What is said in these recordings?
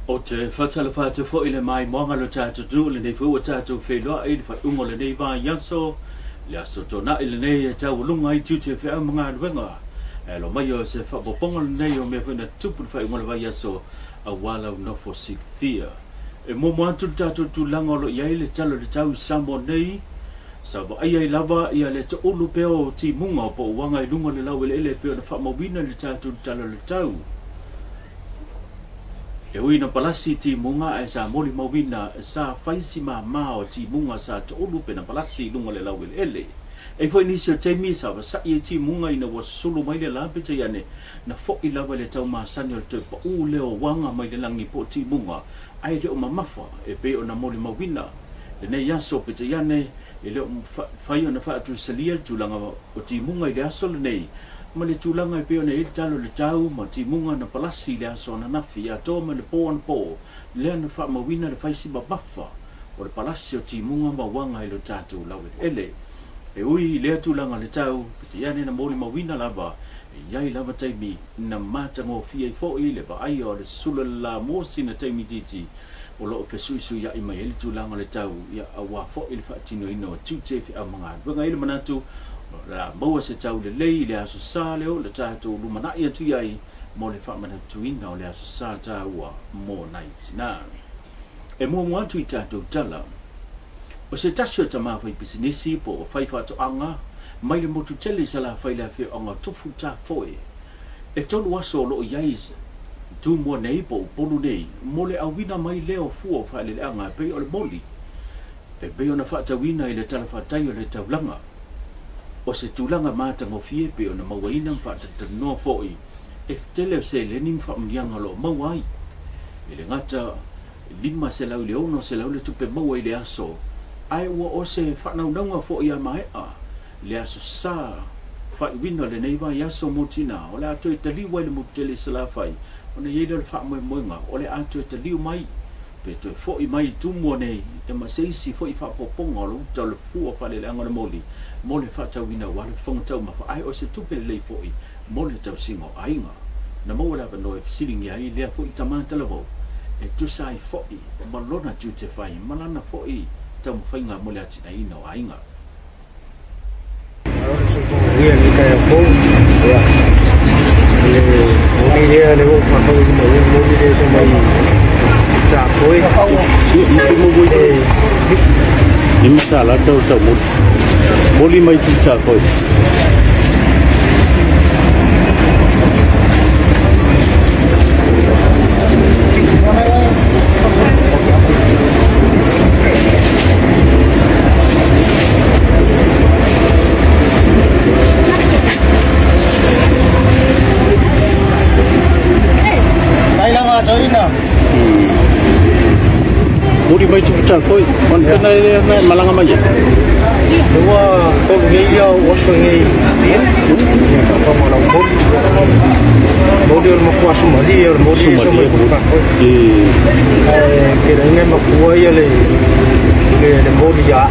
O te whatalafa te fo i le mai moanga lo tātou tunu le nei fua tātou wheloa i le whaunga le nei vā yaso le aso tōna i le nei e tau lunga i tute whea mga luenga e lo mai o se whapoponga le nei o mea whena tupu le whaunga le vai aso a walau nofo silfia. E momo atu le tātou tūlanga o lo iai le talo le tau Samoa nei sa wa ai lava ia le te ulu peo ti munga po wanga i lunga le lau ele ele peo na whamawina le tātou talo le tau. E ui na palasi ti munga e sa moli mawina sa faisi ma mao ti munga sa te ulu pe na palasi lunga le lau ele ele. E foi nisi o teimi sa wasai e ti munga ina wa sulu mai le lape te iane na foi lava le tau masani o le te pa u leo wanga mai le langi po ti munga ai le o mamafa e pe o na moli mawina. Le nei aso pe te iane e leo whai o na whaatu salia tūlanga o ti munga i le aso le nei. Ma le tūlanga e peo na e talo le tau ma ti munga na palasi le aso na nafi a tō ma le pō an pō lea na whaamawina le whaisi mabafa o le palasi o ti munga ma wanga i lo tātou lau ele. E ui lea tūlanga le tau pe te iane na moli mawina lava e iai lava taimi na mātango fia i fōi le vaai o le sula la mosi na taimi titi o loo fesuisu ia i mai ele tūlanga le tau ia awa fōi le whaatino ina o tute fi au mga wenga ile manatu la maua se tau le lei le aso sa leo le tātou lumanai atu iai mo le whaamanatuina o le aso sa tāua mō nai tina. E mua mua atu i tātou tala o se tasi o tamā whai pisinisi po o whai whaatoanga mai le motu tele sa la whai la whioanga tofu tā foe. E tolu aso o loo iai tūmua nei po o polu nei mo le awina mai leo fua o whaeleleanga e pei o le moli e pei o na whaatawina i le tala whaatai o le taulanga. O se tūlanga mātangofie pe o na mauaina mwhaatatanoa fōi e tele o se leni mwhaamnianga lo maua ai. E le ngata 5 se lau le 6 se lau le tupe maua i le aso ai ua o se whanaunanga fōi a maea le aso sa whaiwina le nei vai aso mō o le ato e taliu ai le mutele se la whai o na iei le whaamoemoenga o le ato e taliu mai pe toe fōi mai tūmua nei e ma seisi fōi whaapoponga o le uta o le fua whaleleanga le moli mo le whaatauina wa le whangatau mafa ai o se tupe lei fōi mo le tausinga o ainga. Na maua le awanoa e fisilingi ai lea fōi tamata lavau e tusa ai fōi ma lona tute whai ma lana fōi tau mawhainga mo le atinaina o ainga. Ia ni kai fou ia le moni lea le o whakau i mai moni lea so mai ta foi ni masala tau tau moli moli mai tu ta foi. Mori mai tu ta foi on tena e malanga mai. Ua tolu nei ia o aso nei ia ka pa mala moli. Moli o makua sumali o moli so mai ku ta foi. E ke nei makua ia le le moli ia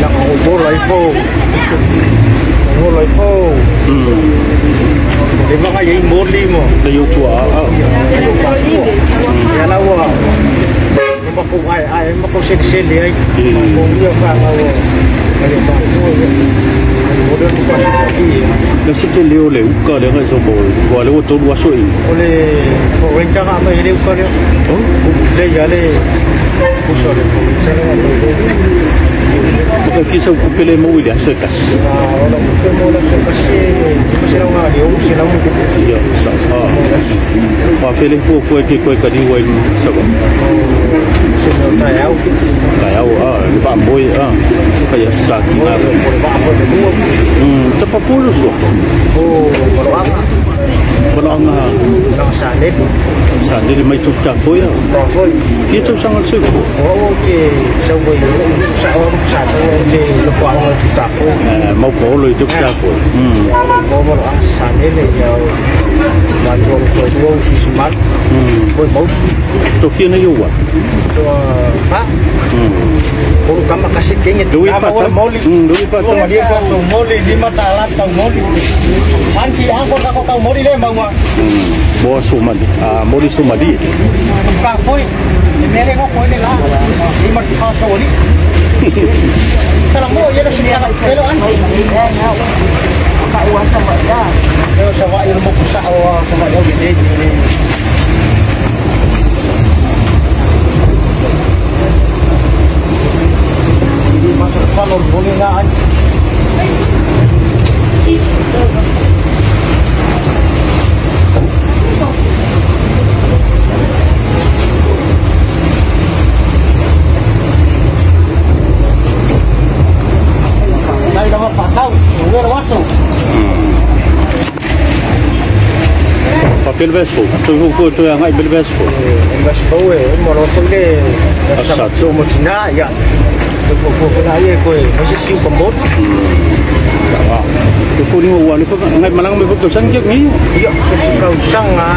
la o bola i fo. Bola i fo. Le vanga ia moli mo. Le yo tua a. Ia la ua mako ai ai mako sele ai ko ia fa ngau ai ma ko ia o le tu pasu i le se te leo le uka le ngai so bo wa le o tolu aso i o le fo renga ga mai le uka le o le ia le uso le fo renga ga mai le ko fi sa ku pele mo ile aso kas o la ku mo la kas e se la nga le o se la mo ku ia sa a pa pele fo fo ke ko ka ni wa ni sa ba se no ta au ta au a le ba moi a ka ya sa ki na o le ba fo le mo ta pa fo lo so o baloanga baloanga la sa le sa le mai tu ta fo ya ta fo ki tu sa ngal se ko o ke sa wo sa o sa to te lo fo au ta fo mau ko lo tu ta fo mo baloanga sa le le ya ma tu ko tu su si mal mo mo su to fia na yo wa to fa ko kama kasi kenge dui pa ta moli dui pa ta moli ko moli lima ta la ta moli anti angko ka ko ta moli le ma Mo aso mali a mo le somalie. Ka foi le mele ngo ko le la ni ma fa so ni. Sala mo ye si ala pelo an. Ka ua sa ma ya. Yo sa wa mo ko sa o sa wa yo ge ni. Ini masuk salon boleh nggak? Đây đâu mà tao, người đâu bắt Papel beso, tu ko tu ang ai bel beso. Beso e mo ro ko le sa tu mo tina ya. Tu ko ko na ye ko e se si ko mo. Tu ko ni wa ni ko ngai malang me ko sang jek ni. Ya, se si kau sang a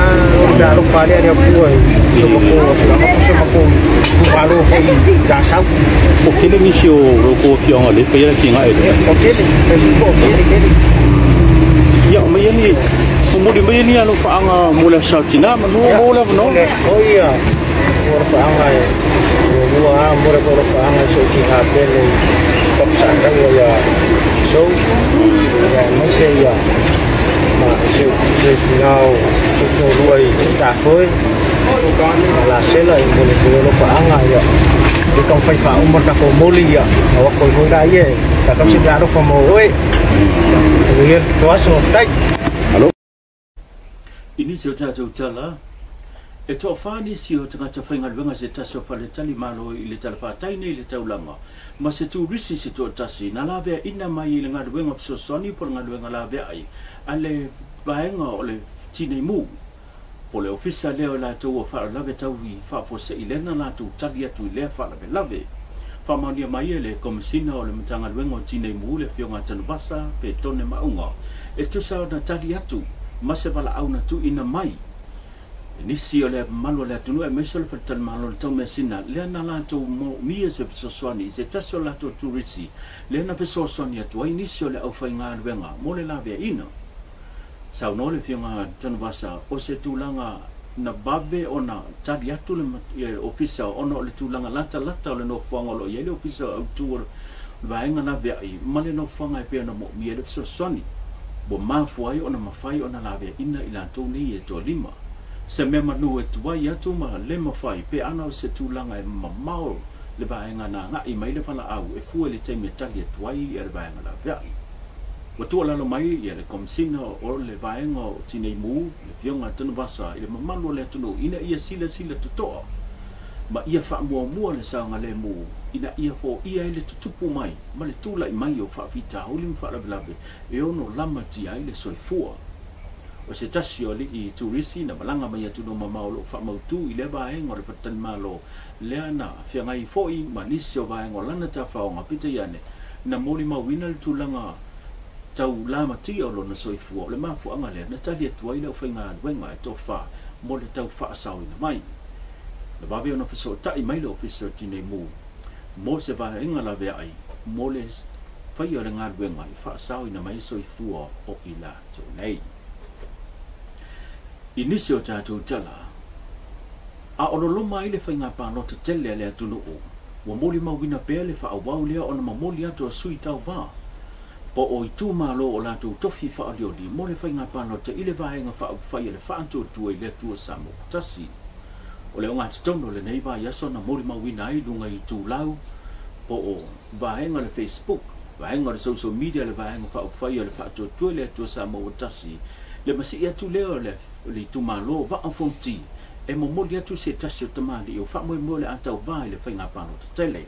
da ro fa le ya ku e. So mo ko so mo ko ku ba ro fo da sa. O kele ni si o ro ko fi ang le pe ya ki ngai le. O kele, se ko kele kele. Ya, me ni Muli mai ni alo faanga mo le satina ma no mo le no. O ia. O faanga e. O mua mo le ko faanga so ki ha pele. Kop sa ka ya. So ya mo se ya. Ma se se nao so to ruai ta foi. La sela i mo le ko lo faanga ya. Di kong fai fa umur ta ko moli ya. Awak ko hoi da ye. Ta ka se da ro fa mo oi. Ye to aso tai. Inisi o tātou tala, e toa whāni si o tangata whaingaluenga se tasi o whaletali malo i le talawhātaine i le taulanga. Ma se tūrisi se toa tasi, nā lavea ina mai i le ngaluenga psosoni po le ngaluenga lavea ai, a le vaenga o le tinei mū. Po le ofisa lea o lātou o whaalave tau i whaafose i lena lātou tali atu i lea whaalave lave. Whamaunia mai e le komisina o le matangaluenga o tinei mū le fionga tanuvasa pe tone maunga. E tusa o na tali atu. Ma se wala au na tu ina mai. Nisi o le malo le atunu e meso le whatal malo le tau mesina. Lea na lātou mo mia se fesoasoani. Se tasi o lātou turisi. Lea na fesoasoani atu ai nisi o le au whai ngā luenga. Mo le lavea ina. Sau no le fionga tanuvasa o se tūlanga na vave o na tali atu le ofisa ona o le tūlanga lata lata o le nofoanga o lo ia le ofisa au tu o le vaenga lavea i. Ma le nofoanga e pea na mo mia le fesoasoani. Bo mafu ai ona mawhai ona lavea ina i lātou nei e toa lima. Se mea manu e tuai atu ma le mawhai pe ana o se tūlanga e mamao le vaenga nā ngai mai le whala au e fua le taimi e tali e tuai i le vaenga lavea i. Wa tua lalo mai i le komisina o le vaenga o tinei mū, le fionga tanuvasa i le mamalu o le atunu ina ia sila sila tutoa. Ma ia whaamuamua le saanga le mū, ina ia fo ia i le tutupu mai, ma le tūla i mai o whaafita huli mwhaalavelave, e ono lama tia i le soifua. O se tasi o li i turisi na malanga mai atu no mamao lo whaamautu i le vaenga o le whatanimalo, lea na whiangai foi ma nisi o vaenga o lana tawhaonga pita iane, na moli mauina le tūlanga tau lama tia o lona soifua, o le mafuanga lea, na tali atu ai le o whainga aluenga e tō wha, mo le tau whaasauina mai. Na vave ona whasotai mai le ofisa o tinei mū, mo se vaenga lavea ai, mo le whai o le ngāluenga i whaasauina mai soifua o i lātou nei. I nisi o tātou tala, a ololoma ai le whainga pālota tele a le atunuu, ua moli mauina pea le whaawau lea ona mamoli atu a sui tau vā. Po o i tū malo o lātou tofi whaalioli, mo le whainga pālota i le vaenga whaawhai a le whaantuatua i le atua Samoa tasi. O le o ngā titono le nei vai aso na moli mauina ai lunga i tūlau, po o vaenga le Facebook, vaenga le social media le vaenga whaawhai a le whaatuatua i le atua Samoa tasi, le masi atu lea o le tū malo vaafonti, e momoli atu se tasi o tamali o whaamoemoe le atau vā i le whainga pālota tele.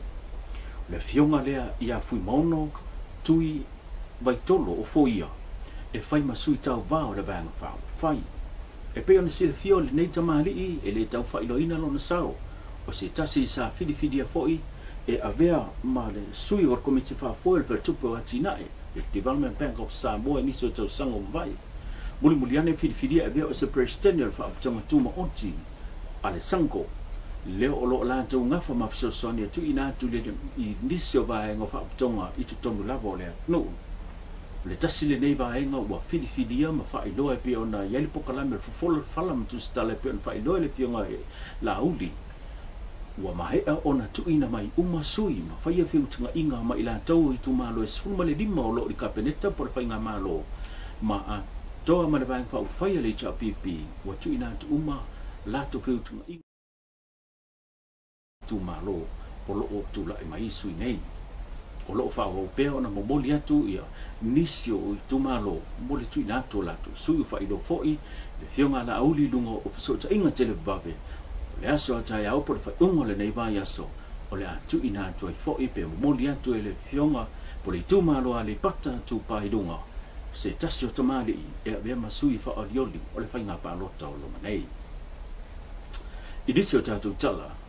O le fionga lea i a Fuimaono, tui vaitolo o foia, e whai masui tau vā o le vaenga whaawhai. E pe ona silafia o le nei tamali'i e le tau whailoina lona sao, o se tasi sa whiriwhiria foi e avea ma le sui o le komiti whaafoe le whatupu o atinae, le Development Bank of Samoa nisi o tau sango mawai. Muli muli ane whiriwhiria e vea o se presidente o le whaaputonga tūma oti a le sango. Leo o lo lātou ngafa ma fesoasoani atu ina atu le i nisi o vaenga whaaputonga i te tonu lava o le atunuu. Le tasi lenei vaega ua filifilia ma faailoa e pei ona i ai le pokalame o le fofola le fala ma tusitala e pei ona faailoa e le Afioga e Laauli. Ua maea ona tuuina mai uma sui ma faia feutagaiga ma i latou o itumalo e 15 o loo i le Kapeneta po o le Faigamalo ma atoa ma le Vaega Faaupufai a le HRPP ua tuuina atu uma latou feutagaiga itumalo o lo o tulai mai sui nei. O lo o faaauau pea ona momoli atu ia nisi o itumalo mo le tuuina atu o latou sui. Ua faailoa foi le Afioga a Laauli i luga o fesootaiga televavave o le aso a taeao po o le faaiuga o lenei vaiaso o le a tuuina atu ai foi pe momoli atu e le Afioga po o le itumalo a Aleipata Itupa i Luga se tasi o tamalii e avea ma sui faaolioli o le faiga palota o loma nei. I nisi o tatou tala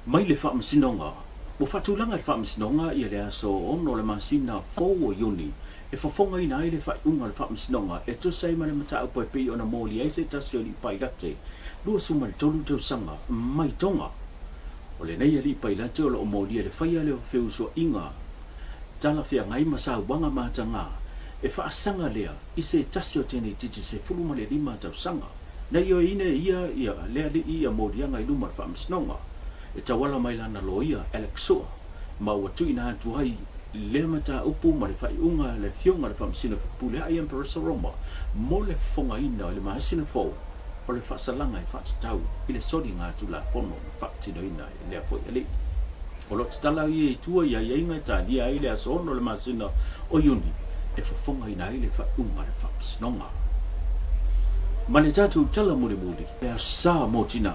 mai le Faamasinoga, ua faatulaga e le Faamasinoga ia le aso 6 o le masina fou o Iuni e fofogaina ai le faaiuga o le Faamasinoga e tusa ai ma le mataupu e pei ona molia ai se tasi o alii pailate 23 tausaga mai Toga. O lenei alii pailate o lo o molia le faia le feusuaiga talafeagai ma sauaga mataga e faasaga lea i se tasi o teineitiiti 15 tausaga. Na ioeina e ia ia le alii ia moliaga i luma o le Faamasinoga e tauala mai lana loia Alex Sua, ma ua tuuina atu ai lea mataupu ma le faaiuga a le Afioga i le Faamasino Fepuleai Emperesa Roma mo le fofogaina o le masina fou o le faasalaga e faatatau i le soliga Tulafono na faatinoina e lea foi alii. O lo o tatala ia i tua i aiaiga e talia ai le aso 6 o le masina o Iuni e fofogaina ai le faaiuga a le Faamasinoga. Ma le tatou tala mulimuli, le aso Sa mo tinā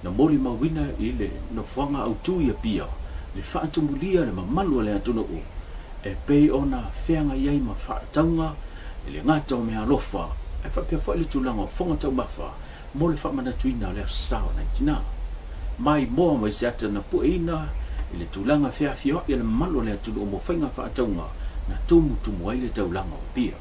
na molimauina i le nofoaga autū i Apia le faatumulia le mamalu o le atunuu e pei ona feagai ai ma faatauga i le gata o meaalofa e faapea foi le tulaga o fofoga taumafa mo le faamanatuina o le aso Sa o nai tinā. Mai moa mai se ata na pueina i le tulaga feafioai a le mamalu o le atunuu mo faiga faatauga na tumutumu ai le taulaga o Apia.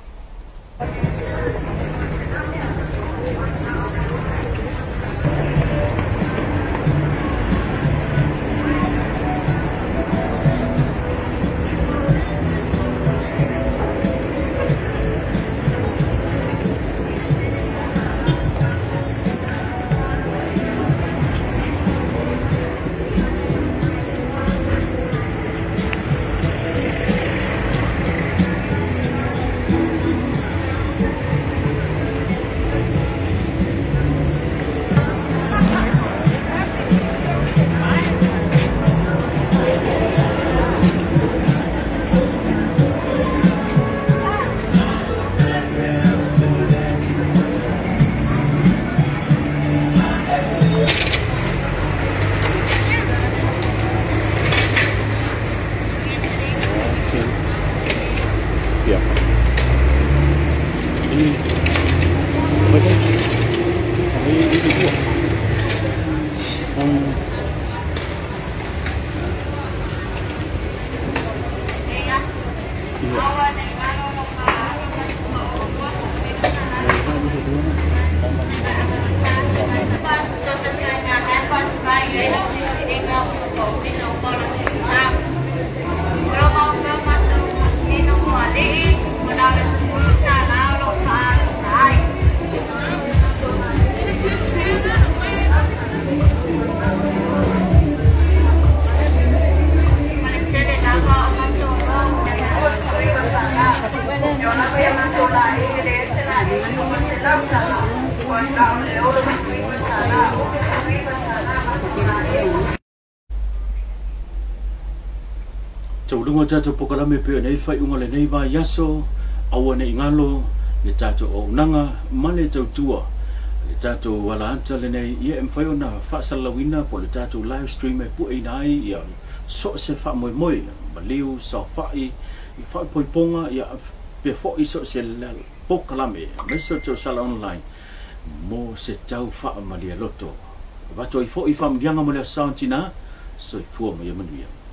Tauluga tatou pokalame pe nei faaiuga o lenei vaiaso, aua nei galo le tatou auaunaga ma le tautua le tatou alaata lenei ia e mafai ona faasalalauina po o le tatou live stream e pueina ai ia so o se faamoemoe maliu saofai i faaipoipoga ia pea foi so o se pokalame aemaise o le tausala online mo se tau faamalie loto. Avatu ai foi faamanuiaga mo le aso Sa o Tinā, soifua ma ia manuia.